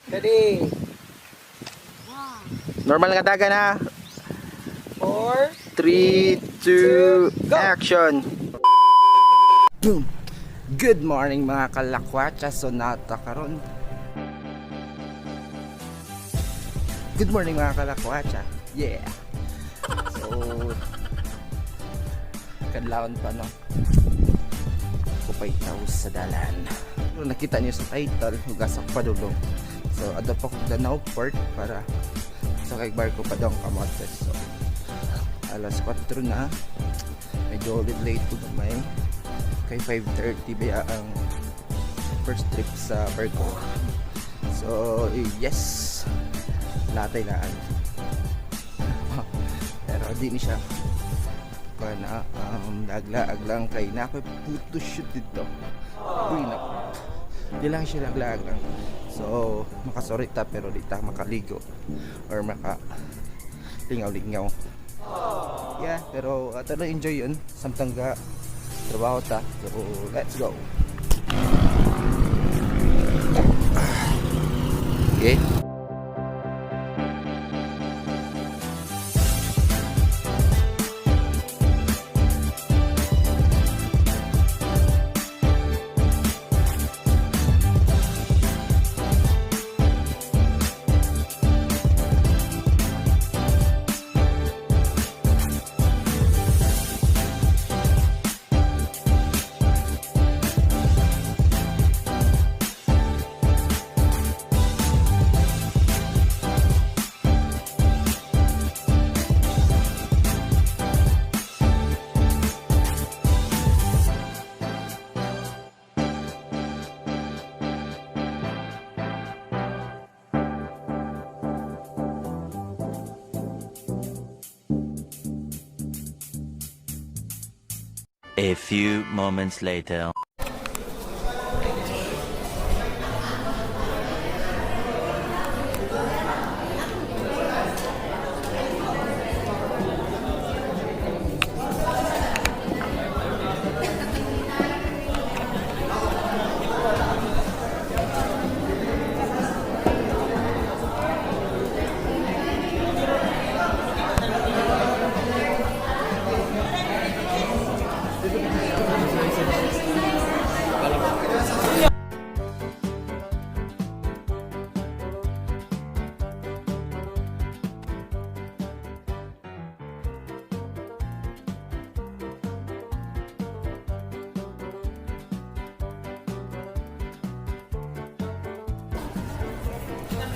Ready. Normal nga dagan ha. 4, 3, 2, Go! Action! Boom! Good morning, mga kalakwatsa. Sonata karon. Good morning, mga kalakwatsa. Yeah! So, kadlawon pa, no? Kupay tao sa dalan. Pero nakita niyo sa title, hugasak padulong. So, adto pa kog Danao Port para sa kay barko pa daw ang Camotes. So, alas 4 na, medyo ulit late ko gamay kay 5:30 ba ang first trip sa barko. So yes, latay laan, pero di ni siya na laglaag lang kay na ako'y photoshoot dito. Uy, na di lang siya laglaag lang, so makasorita pero di ta makaligo or maka lingaw-lingaw. Yeah, pero ato lang enjoy yun samtang ga trabaho ta. So, let's go. Okay. A few moments later.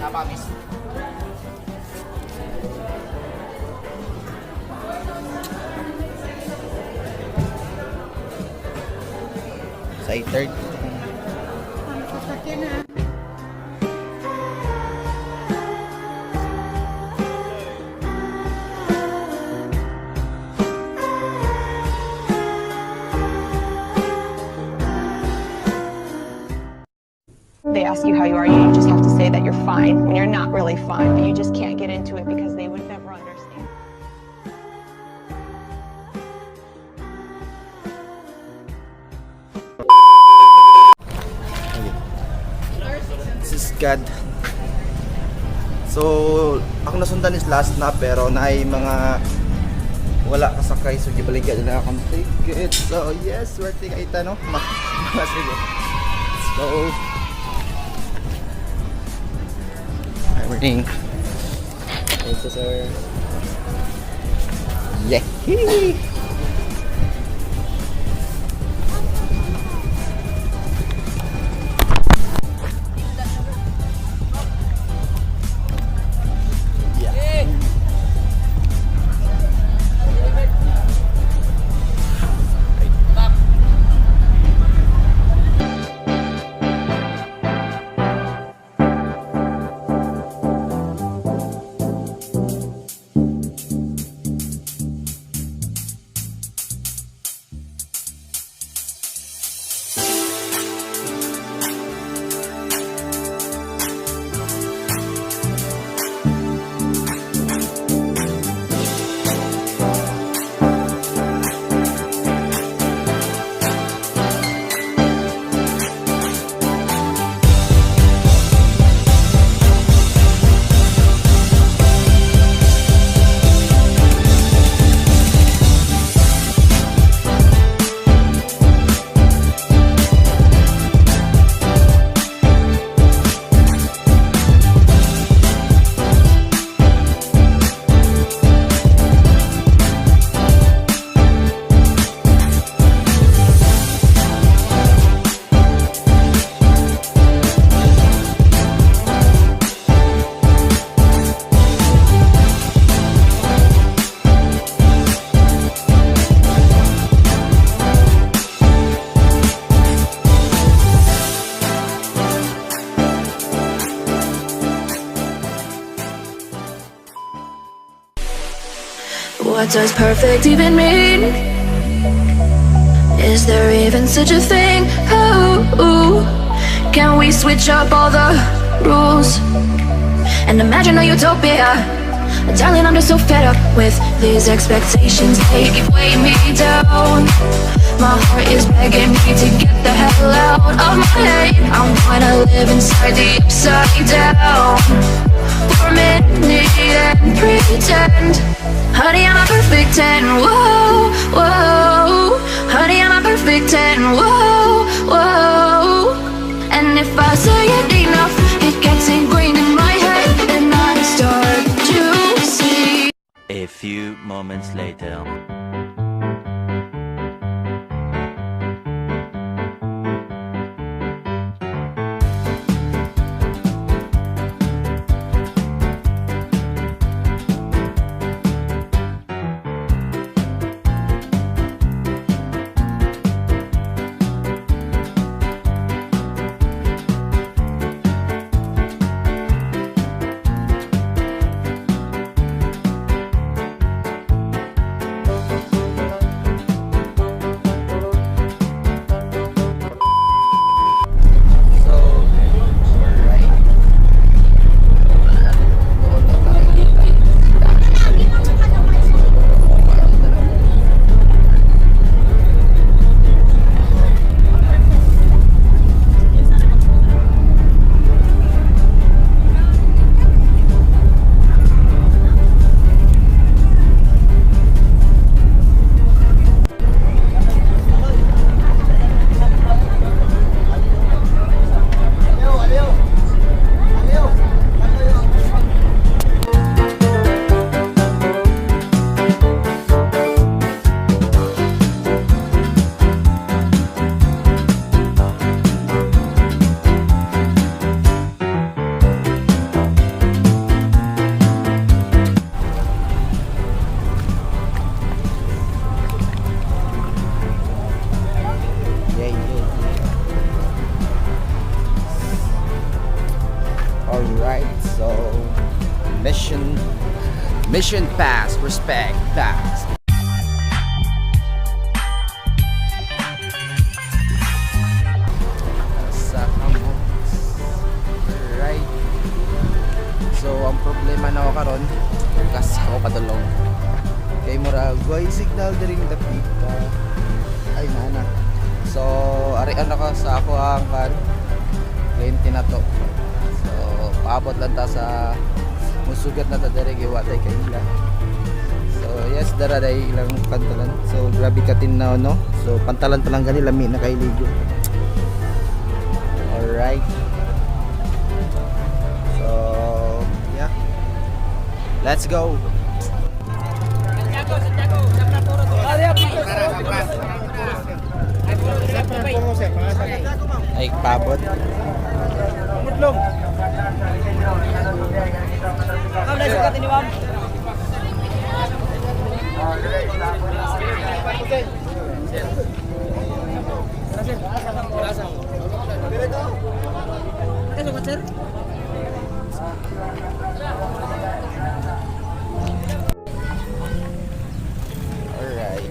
Tama, miss. Sa 8:30. They ask you how you are, you just have to say that you're fine when you're not really fine, but you just can't get into it because they would never understand. This is God. So, ako nasundan is last na pero naay mga wala kasakay, so gibaligya nila akong ticket. So, yes, swerte kay ita, no? Sige. Let's go. Hi, morning. Thank you, sir. Yeah. Yeah. What does perfect even mean? Is there even such a thing? Ooh, can we switch up all the rules and imagine a utopia? Darling, I'm just so fed up with these expectations. They keep weighing me down. My heart is begging me to get the hell out of my head. I wanna live inside the upside down for a minute and pretend. Honey, I'm a perfect 10. Whoa, whoa. Honey, I'm a perfect 10. Whoa, whoa. And if I say it enough, it gets ingrained in my head, and I start to see. A few moments later. So, alright. Doon na nakikita. Yeah. Alright, so mission pass, respect pass. Sa kamot. Alright. So ang problema na ako karon, gas ako padulong. Kay murag way signal diri dapita. Ay nana. So arian ako sa ako ang kan kliyente na to. So paabot lang ta sa musugat na ta diri kay wa tay kaila. So yes, dara day ilang pantalan. So grabe ka tinnaw, no. So pantalan pa lang gani lami na kailigo. Alright. So yeah. Let's go. Ay, pabot. Alright.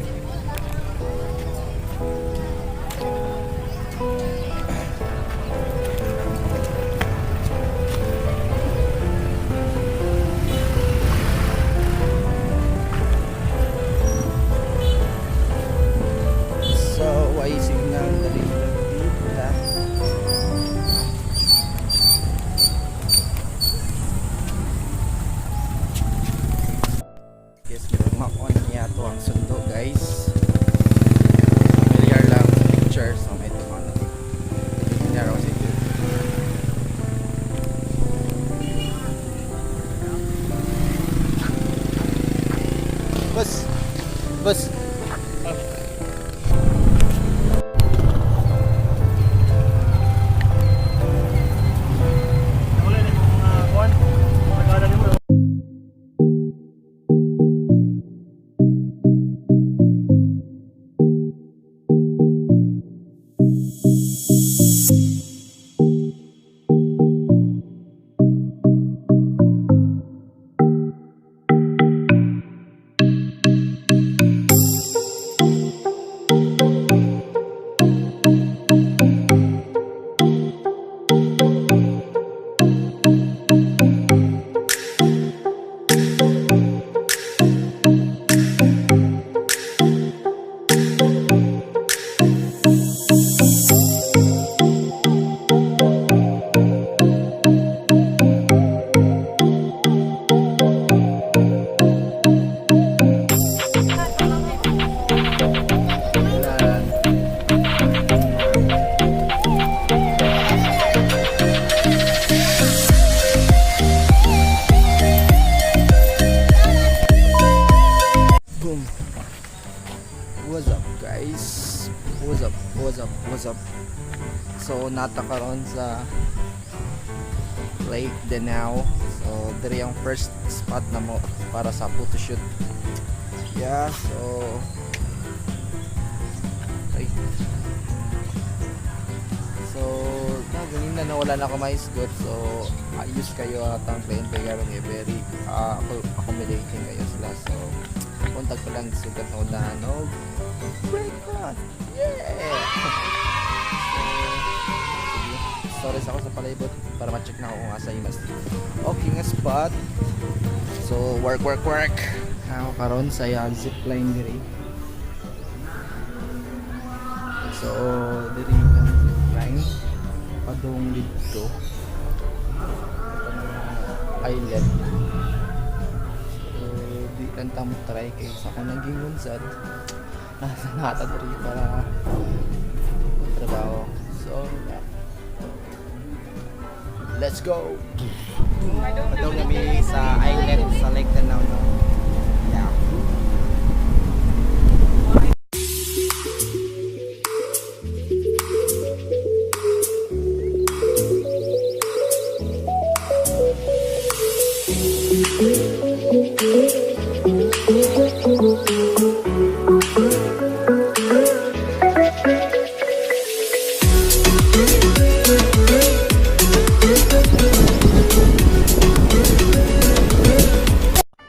So, ay signal dali dito. Yes, ma-on niya to ang sundo, guys. Familiar lang sa picture, so may ito ano. Titignan raw sa ito. Boss! Boss! Naa ta karon sa Lake Danao. So diri ang first spot namo para sa photoshoot. Yeah, so ay. So, na ganina na wala na ako maisgot. So, ayos kaayo atong kliyente karon eh, very accommodating kaayo sila. So, kontag pa lang sugat na unahan og breakfast. Yeah! So, sige. Sorry sa ako sa palibot para ma-check na ako kung asa yung mas okay nga spot. So, work, work, work. Ako karon sa zipline diri. So, diri ang zipline padung didto. Itong island. So, di lang ta mo try kay sa akong naging sad. Nasa nata diri para trabaho. So, yeah. Let's go! Padung kami sa island sa Lake Danao, no? Yeah.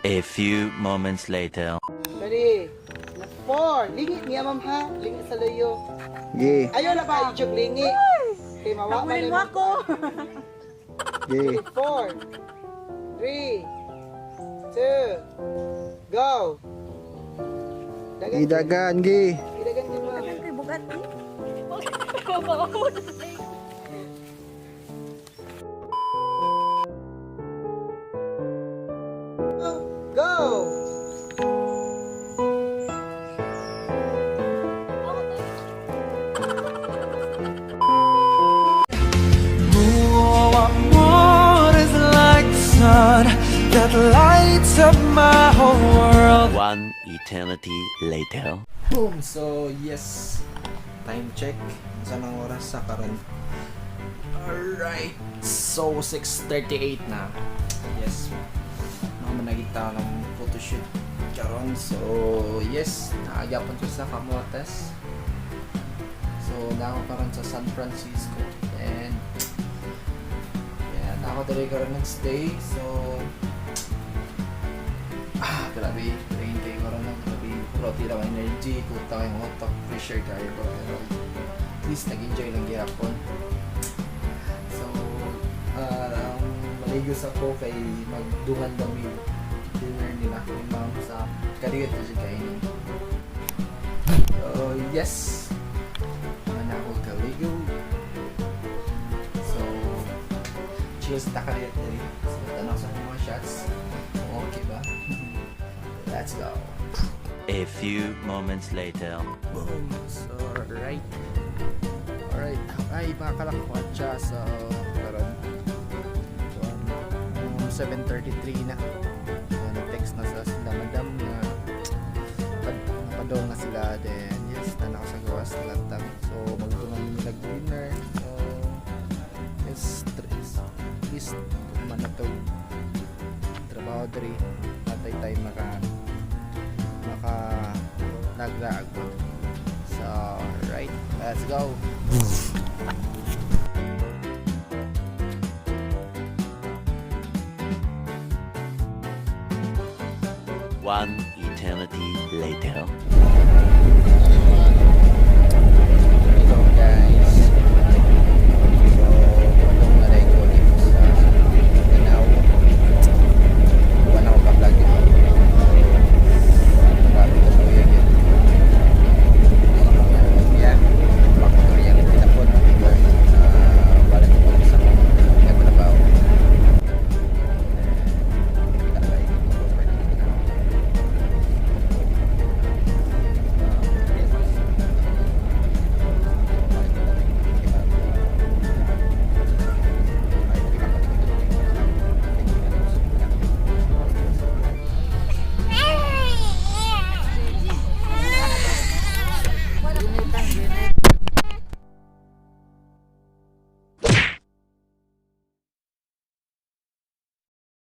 A few moments later. Ready? Four. Lingi niya, ma'am, ha? Lingi sa layo. Ge, Ayaw na ba? Ijuk lingi. Okay, mawa pa mo ako. ge. Four. Three. Two. Go. Dagan. Idagan, ge. Idagan din, ma'am. Go! Oh, amor is like the sun that lights up my whole world. One eternity later. Boom! So, yes. Time check. Sa nang oras sa karon? Alright. So, 6:38 na. Yes. Mga managita ng photoshoot karon. So, yes. Naagapon ko sa Camotes. So, naa ko karon sa San Francisco. And, yeah, naa ko diri karon nag-stay. So, grabe. Drain kaayo karon ng grabe. Roti lang ang energy, kuta kayong utak, pressure kaayo ko. Pero at least nag-enjoy lang gihapon. So, maligos ako kay magdungan kami dinner nila ni ma'am sa Kariyot na siya kainin. So, yes. Mga na ako kaligo. So, cheers ta Kariyot diri. So, tanaw sa mga shots. Okay ba? Let's go. A few moments later. Boom. So, alright. Alright. Ay, mga kalakwatsa. So, karon 7:33 na. So, nag-text na sa sila madam na napadong na sila. Then, yes, naa na ko sa gawas latang. So, magtungan nila dinner. So, yes, stress. At least, man na to trabaho diri. Natay tayo maka naglaag po. So, right, let's go. One eternity later. Hello guys.